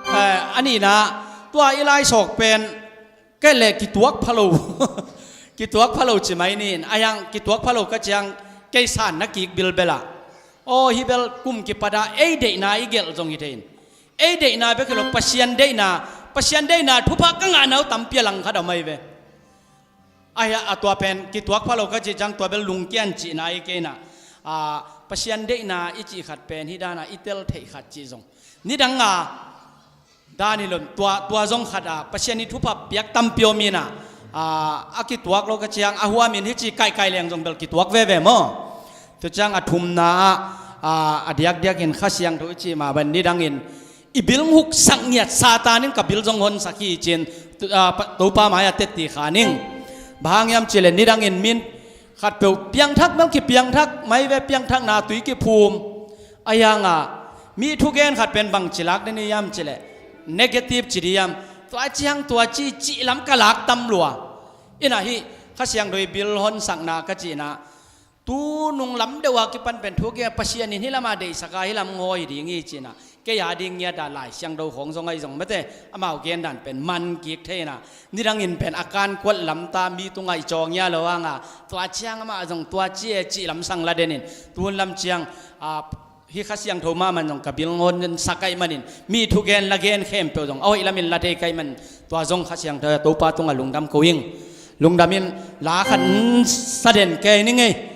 eh, a nihna, tua i lai sawk pen kei le kituak pha lo. Kituak pha lo ci mai ni in. A hiang kituak pha lo ka ciang kei san na kik bilbela. Aw, hi bel kum kipata ei deihna i gelh zong hi thei in. Ei deihna bek hi lo, Pasian deihna, Pasian deihna thupha ka ngahna uh tampi a langkhat a om ahi ve. Ahi a, a tua pen kituak pha lo ka cih ciang tua bel lungkian cihna ahi kei in a, a, Pasian deihna i cih khat pen hi dan a i tel theih khat cih zong nidanga dan hi lo in, tua, tua zong khat a Pasian i thupha piak tampi om in a, a, a kituak lo ka ciang a huam in hi ci kaikai leng zong bel kituak veve maw. Tua ciang a thumna ah, a, a diakdiak in Kha Siangtho i cih mah bang nidang in i bil hong huksak ngiat Satan in ka bil zong honsak hi ci in, tu, a, pa, Topa mai-ah tetti kha ning. Bang hang hiam cih leh nidang in min khatpeuh piangthak bel kipiangthak mai ve, piangthakna tui kiphum. A hiang a mi thugen khat pen bangci lak den hiam cih leh negative ci ding hiam, tua ciang tua ci cih lam ka lak tam lua. Ina hih Kha Siangtho i bil honsakna ka cihna Tu nung lam deuh a kipan pen thu kei a Pasian in hih lamah deihsak a hih lam ngawi ding hi ci-in ah, kei a ding ngiat a Lai Siangtho khawng zong ahi zong mate, amau gen dan pen man kik thei-in ah, nidangin pen a kan kuat lamta mi tungah i cawng ia lo hang a, tua ciang amah zong tua ci e cih lamsang la den in, tun lam ciang, a, hih Kha Siangtho mahmah zong ka bil ngawn sak ahih manin, mi thugen la gen khempeuh zong a hoih lamin la thei ka hih manin, tua zong Kha Siangtho a Topa tungah lungdam ko ing. Lungdam in la khat sa den kei ning ei.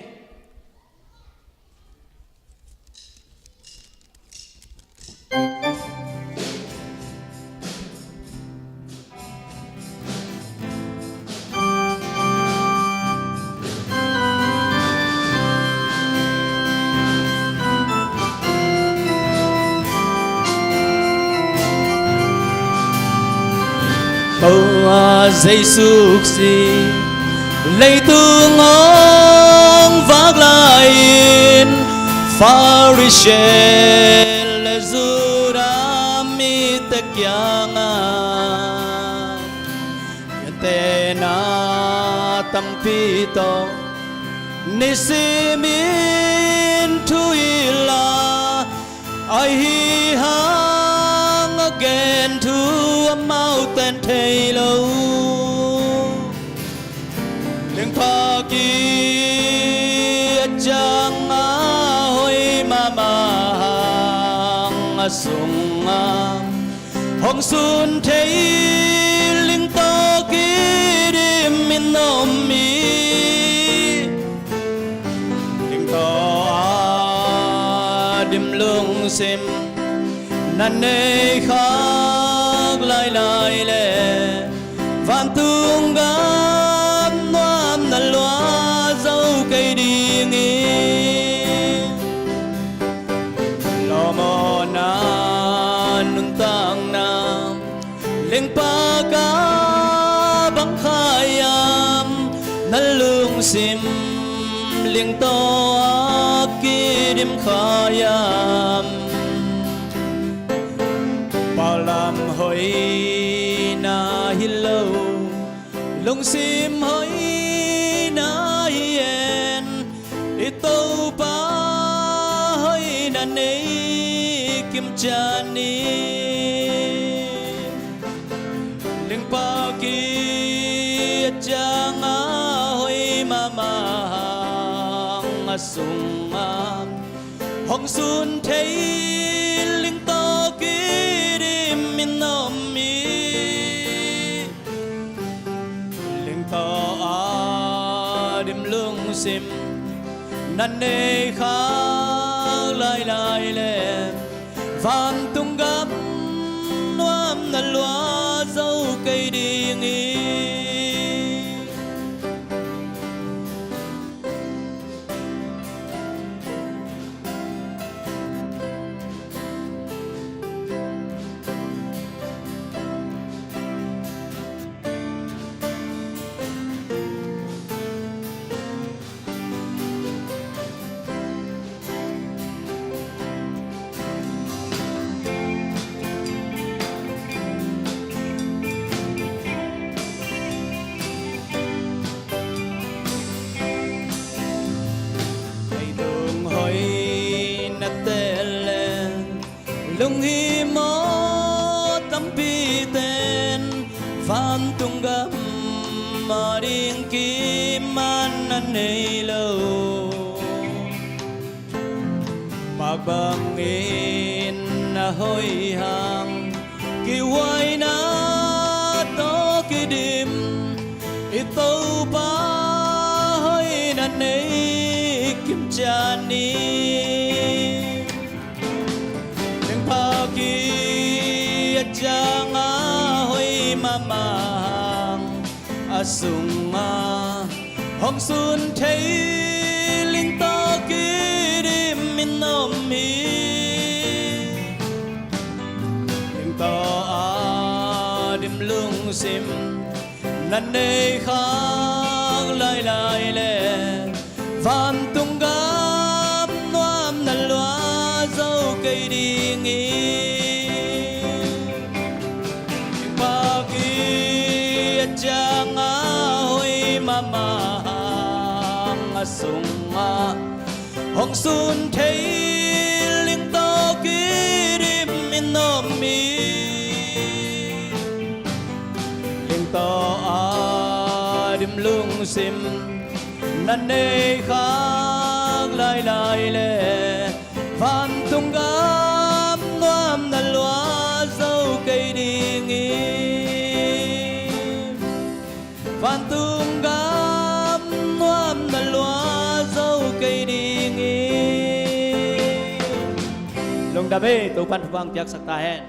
Topa Jesu Khazih leitung hong vak lai-in Pharisee le Judah mite kiangah gentehna tampi tawh nisimin thu hilh a, ahi hang a gen thu amaute in thei lo. Lingphak kei a ciang a hoih mahmah hang a sungah hong sun thei, ling tawh kidim in om hi. Ling tawh a dim lungsim na nei khak lailai leh, vantung gam nuam na lua zo kei ding hi. Lawm aw, na nuntakna lingpa ka bang kha hiam, na lungsim ling tawh a kidim kha hiam. Paklam hoihna hi lo, lungsim hoihna hi hen, i Topa hoihna nei kim ciat ni. Lingpa kei a ciang a hoih mahmah hang a sungah hong sun thei, ling tawh kidim in om hi. Ling tawh a dim lungsim na nei khak lailai leh, vantung gam nuam na lua zo kei ding hi. Leitung hoih na tel leh, lunghimawh tampite in vantung gam a ding kiman na nei lo. Pak bangin a hoih hang, kihuaina tawh kidim, i Topa hoihna nei kim ciat ni. Lingphak kei a ciang a hoih mahmah hang a sungah hong sun thei, ling tawh kidim in om hi. Ling tawh a dim lungsim na nei khak lailai leh, vantung gam nuam na lua zo kei ding hi. Pak kei a ciang a hoih mahmah hang a sungah Hong sun thei lingtaw kidim in om hi. Lingtaw a dim lungsim na nei khak lailai le, vantung gam nuam na lua zo kei ding hi. Vantung gam nuam na lua zo kei ding hi. Lungdam hi. Topan thupha piaksak ta hen.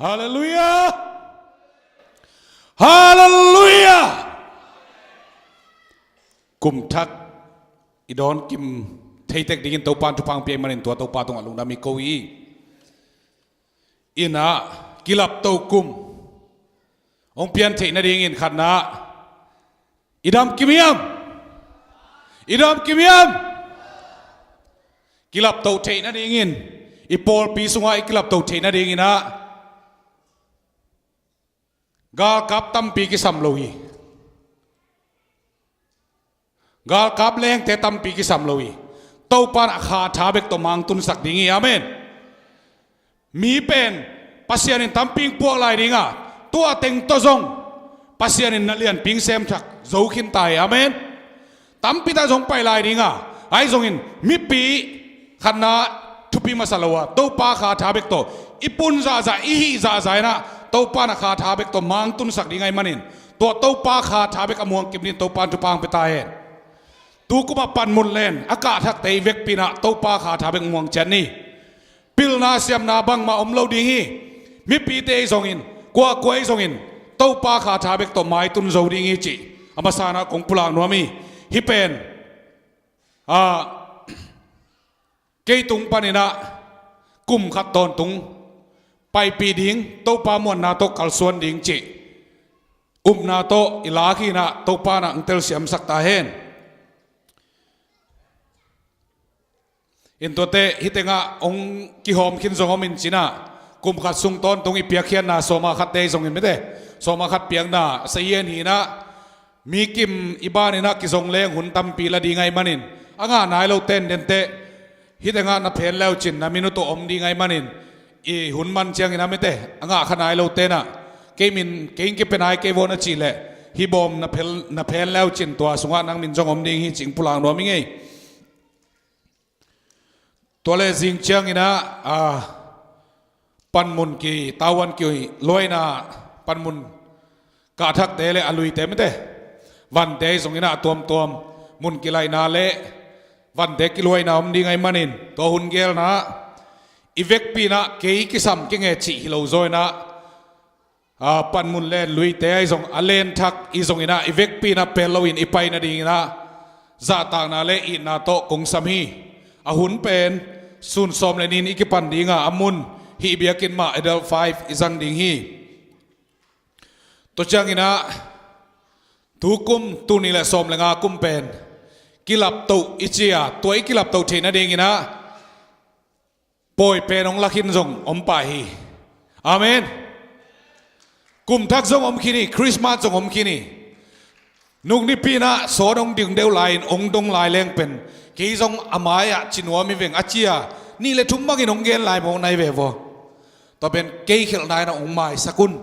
Halleluiah. Halleluiah. Kum thak i dawn kim theitek dingin Topan thupha pia ahih manin tua Topa tungah lungdam i ko hi. Inah kilapto kum hong pian theih nadingin khatna, i dam kim hiam? I dam kim hiam? Kilapto theih nadingin, i pawlpi sungah i kilapto theih nadingin ah galkap tampi kisam lo hi. Galkap lengte tampi kisam lo hi. Topan a kha tha bek tawh mangtunsak ding hi. Amen. Mi pen Pasian in tampi hong puak lai ding a, tua teng tawh zong Pasian in na lianpi hong semthak zo khin ta hi. Amen. Tampi tak zong pai lai ding a, ahi zongin mipi khatna thupi masa lo a, Topa kha tha bek tawh i pun zahzah, i hih zahzah inah Topan a kha tha bek tawh mangtunsak ding ahih manin, tua Topa kha tha bek a muang kim dingin Topan thupha hong pia ta hen. Tukum a panmun len a kah thakte i vekpi inah Topa kha tha bek muang ciat ni. Pilna siamna bangmah om lo ding hi. Mipite i zongin, kuakua i zongin, Topa kha tha bek tawh maitun zo ding hi cih a masa inah kong pulak nuam hi. Hih pen, ah, kei tung panin ah kum khat tawntung paipih ding, Topa muanna tawh kalsuan ding cih upna tawh i lak hi inah Topa in ah hong telsiamsak ta hen. In tuate hih tengah hong kihawm khin zong om in ci inah, kum khat sung tawntung i piakkhiatna sawma khatte i zongin mite, sawma khat piakna sa hian hi inah, mi kim i ban inah kizong leng hun tampi la ding ahih manin, a ngah nai lo tenten teh hih tengah na phen leucin na minute uh om ding ahih manin, i hun man ciangin ah mite, a ngah kha nai lo tenah kei min, kei in kipia nai kei vaw na cih leh, hih bawm na phen, na phen leucin tua sungah nang min zong om ding hi cih pulak nuam ing ei. Tua le zing ciangin ah, a, panmun kitauan kiluaina, panmun kah thakte le a luite mite, vante i zongin ah a tuamtuam mun kilaihna le vante kiluaina om ding ahih manin, tua hun gelna i vekpi inah kei kisam kinge cih hi lo zaw inah, a, panmun len luite ahi zong, a len thak i zongin ah i vekpi inah pel loin i pai nadingin ah zahtakna le itna tawh kong sam hi. A hun pen sun sawm le nih in i kipan ding a, a mun hih biakinn mah Adel five i zang ding hi. Tua ciangin ah tukum, tul nih le sawm le nga kum pen kilapto i ci a, tua i kilapto theih nadingin ah pawi pen hong la khin zong om pah hi. Amen. Kum thak zong om khin hi, Christmas zong om khin hi. Nung nipi inah sawn hong ding deuh lai-in hong dong lai leng pen, kei zong a mai-ah ci nuam hi veng a ci a, nih le thum bangin hong gen lai mawk nai ve vaw. Tua pen kei khelhna inah hong maisak un.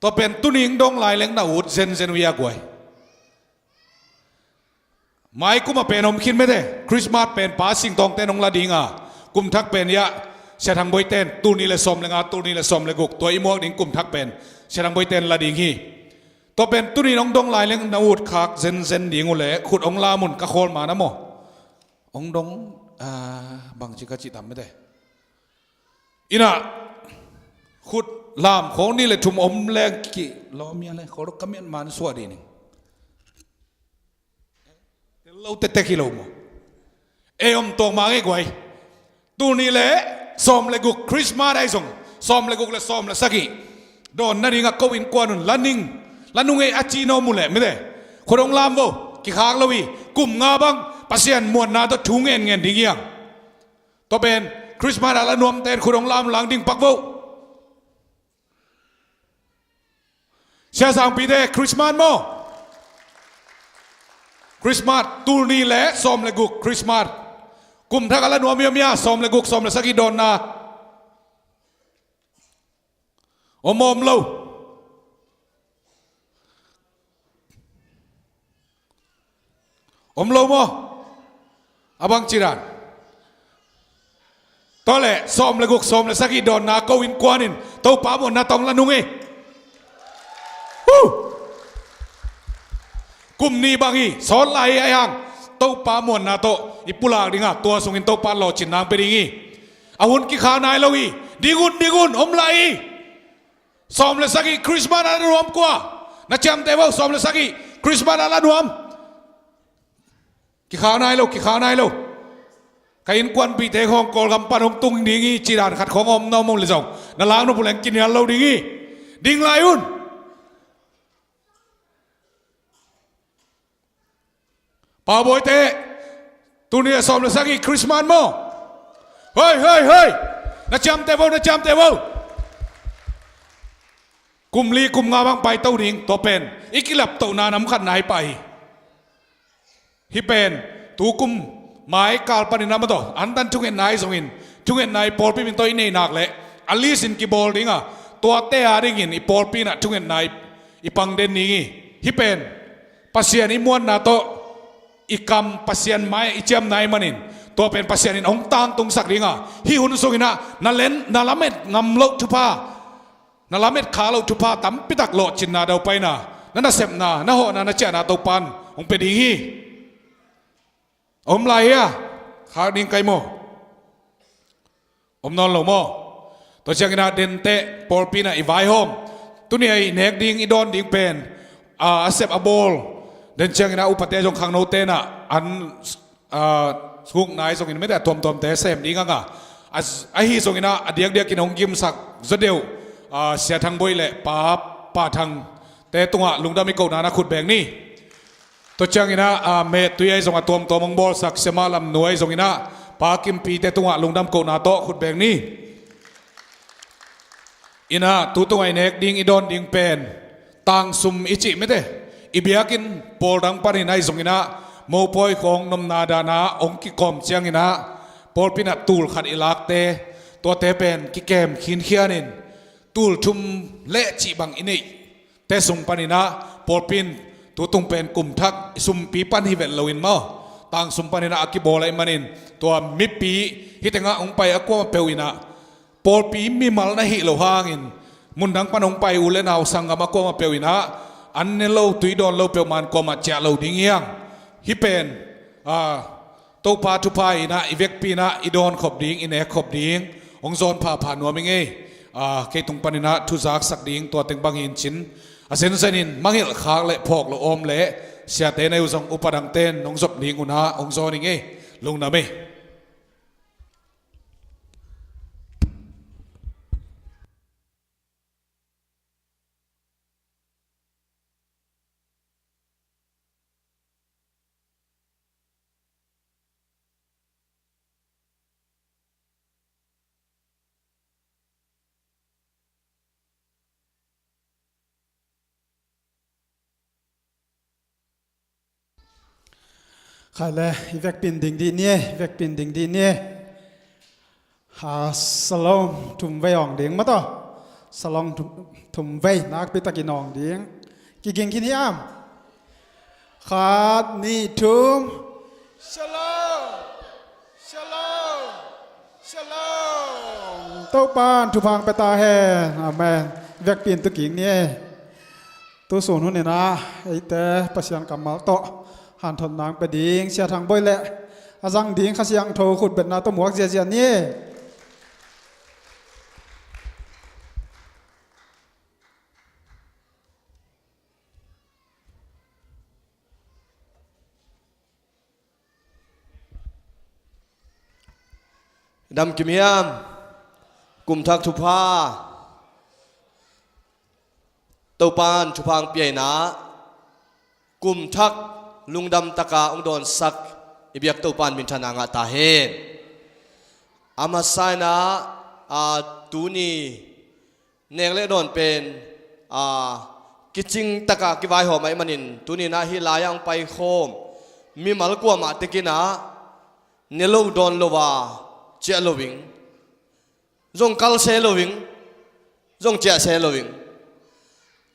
Tua pen tuni hong dong lai leng na ut zenzen uh hi a guai. Mai kum a pen om khin mete, Christmas pen Pa Sing Tawngte in hong la ding a, kum thak pen hiah Sia Thang Boite in, tul nih le sawm le nga, tul nih le sawm le guk, tua i muak ding kum thak pen Sia Thang Boite in la ding hi. Tua pen tuni in hong dong lai leng na ut khak zenzen ding uh leh khut hong lam un, ka khawl ma na maw. Hong dong, ah, bangci ka cih tam mete. Inah khut lam khawng nih le thum om leng ki lawm hia le, khawl ka mian man suah dih ning. Tel lo tektek hi lo maw. Ei om tuak ma ngei guai. Tul nih le Sawm le guk Christmas ahi zong, sawm le guk le sawm le sagih dawn nadingah ko innkuan un la ning, la nung ei a ci no mu leh mite, khut hong lam vo, kikhak lo hi. Kum nga bang Pasian muanna tawh thu ngenngen ding hi hang. Tua pen Christmas a la nuamte in khut hong lam lang ding pak vo. Sia Sangpite, Christmas maw? Christmas, tul nih le sawm le guk Christmas. Kum thak a la nuam hiam hia, sawm le guk, sawm le sagih dawnna? Om maw, om lo? Om lo maw? A bang ci dan? Tua leh sawm le guk, sawm le sagih dawnna ko innkuan in Topa muanna tawh hong la nung hi. Huh! Kum nih bang hi, sawt lai hi, ahi hang Topa muanna tawh i pulak dingah tua sungin Topa lawhcinna hong pia ding hi. A hun kikhak nai lo hi. Ding un, ding un, om lai hi. Sawm le sagih Christmas a la nuam kua? Na ciamteh vo, sawm le sagih Christmas a la nuam. Kikhak nai lo, kikhak nai lo. Ka innkuanpihte khawng Kawlgam pan hong tung ding hi ci dan khat khawng om na om le zong, na lak nop uh leng kinial lo ding hi. Ding lai un. Paubawite, tuni a sawm le sagih Christmas maw? Hoi, hoi, hoi! Na ciamteh vo, na ciamteh vo. Kum li kum nga bang paito ding, tua pen i kilaptohna nam khatna hi pah hi. Hih pen tu kum mai kal panin a ma tawh antan thungetna ahi zongin, thungetna i pawlpi min tawh i neih nak leh a list in kibawl ding a, tuate a dingin i pawlpi in ah thungetna i, i pang den ding hi. Hih pen Pasian i muanna tawh i kam Pasian mai-ah i ciamna ahih manin, tua pen Pasian in hong tangtungsak ding a, hih hun sungin ah na len, na lamet ngam loh thupha, na lamet khak loh thupha tampi tak, lawhcinna, daupaina, na nasepna, na hawhna, na ciahna Topa in hong pia ding hi. Om lai hia? Khak ding kai maw? Om nawn lo maw? Tua ciangin ah denteh pawlpi in ah i vaihawm, tuni a i nek ding, i dawn ding pen, a, a sep a bawl, den ciangin ah upate zong khangnote in ah an, a, suknai zongin mete a tuamtuamte sem ding hang a, a, ahi zongin ah a diakdiakin hong gimsak zaw deuh, a, Sia Thang Bawi le Pa, Pa Thangte tungah lungdam i kohna na khut beng ni. Tua ciangin ah, a, mettui ahi zong a tuamtuam hong bawlsak Sia Mah Lam Nu ahi zongin ah Pa Kim Pi-te tungah lungdam kohna tawh khut beng ni. In ah tu tungah i nek ding, i dawn ding pen tangsum i cih mete, i biakinn pawl dang panin ahi zongin ah mopawi khawng nopna dahna hong kikawm ciangin ah pawlpi in ah tul khat i lakte, tuate pen kikem khinkhianin tul thum le cih bang i neih te sung panin ah pawlpi in tu tung pen kum thak i sumpi pan hi vet loin maw, tangsum panin ah a kibawl ahih manin, tua mipi hih tengah hong pai a kuamah peuh in ah pawlpi mimal na hih loh hangin, mundang pan hong pai u le nau sanggam a kuamah peuh in ah an ne lo, tui dawn lo peuhmah in kuamah ciah lo ding hi hang. Hih pen, a, Topa thupha in ah i vekpi in ah i dawn khop ding, i nek khop ding hong zawn phapha nuam ing ei. A, kei tung panin ah thu zaksak ding tua teng bang hi in cin, a zenzenin mangngilh khak le phawk loh awm le siate na hi uh zong upa dangte in hong zop ding un ah hong zawn ing ei. Lungdam ei. Khai le, i vekpi in ding dih ni e, i vekpi in ding dih ni e. Ha, salom thum vei awng ding maw taw. Salom thum, thum vei nakpi takin awng ding. Kiging khin hiam? Khat, nih, thum. Shalom. Shalom. Shalom. Topa'n thupha hong pia ta hen. Amen. Vekpi in tu kik ni e. Tu sun hun in ah eite Pasian kammal tawh hanthotna hong pia ding Sia Thang Bawi le a zang ding Kha Siangtho khutbetna tawh muak ziazia ni e. Dam kim hiam? Kum thak thupha, Topan thupha hong pia in ah, kum thak lungdam taka hong dawnsak i biak Topan minthanna ngah ta hen. A masa in ah, a, tuni nek le dawn pen, a, kicing taka kivaihawm ahih manin tuni in ah hih lai-ah hong paikhawm mimal kuamah tek in ah ne lo dawn lo a ciah lo ing. Zong kal se lo ing, zong ciah se lo ing.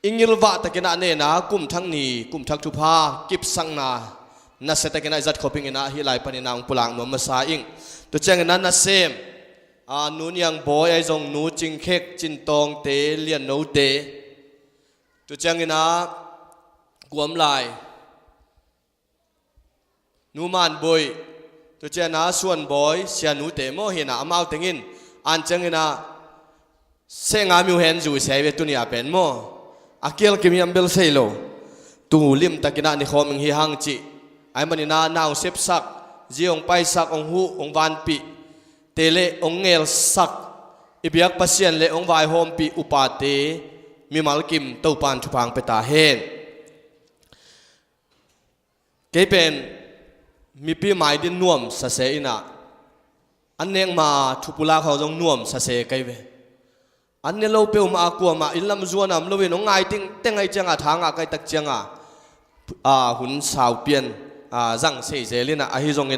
I ngilvah takin ah nena kum thak ni, kum thak thupha kipsakna nasia takin ah i zat khop ing in ah hih lai panin ah hong pulak nuam masa ing. Tua ciangin ah nasem, a, Nu Niang Bawi ahi zong Nu Cing Khek, Cin Tawngte, Lian Note. Tua ciangin ah Guam Lai, Nu Man Bawi, tua ciangin ah Suan Bawi, Sia Nute maw hi in ah, amau teng in an ciangin ah seh nga miu hen zui se ve tuni a pen maw. A kial kim hiam bel sei lo. Tu limtakin ah ni khawm ing hi hang cih. Ahih manin ah na hong sepsak, zi hong paisak, hong huh, hong vanpih te le hong ngelsak i biak Pasian le hong vaihawmpih upate mimal kim Topan thupha hong pia ta hen. Kei pen mipi mai din nuamsa se in ah, an nek ma thupulak hong zong nuamsa se kei ve. An ne lo peuhmah a kuamah inn lam zuan a om loin hong ngai tengteng ahih ciangah, tha ngah kai tak ciangah, a, hun sau pian, a, zang sei zel in ah, ahi zongin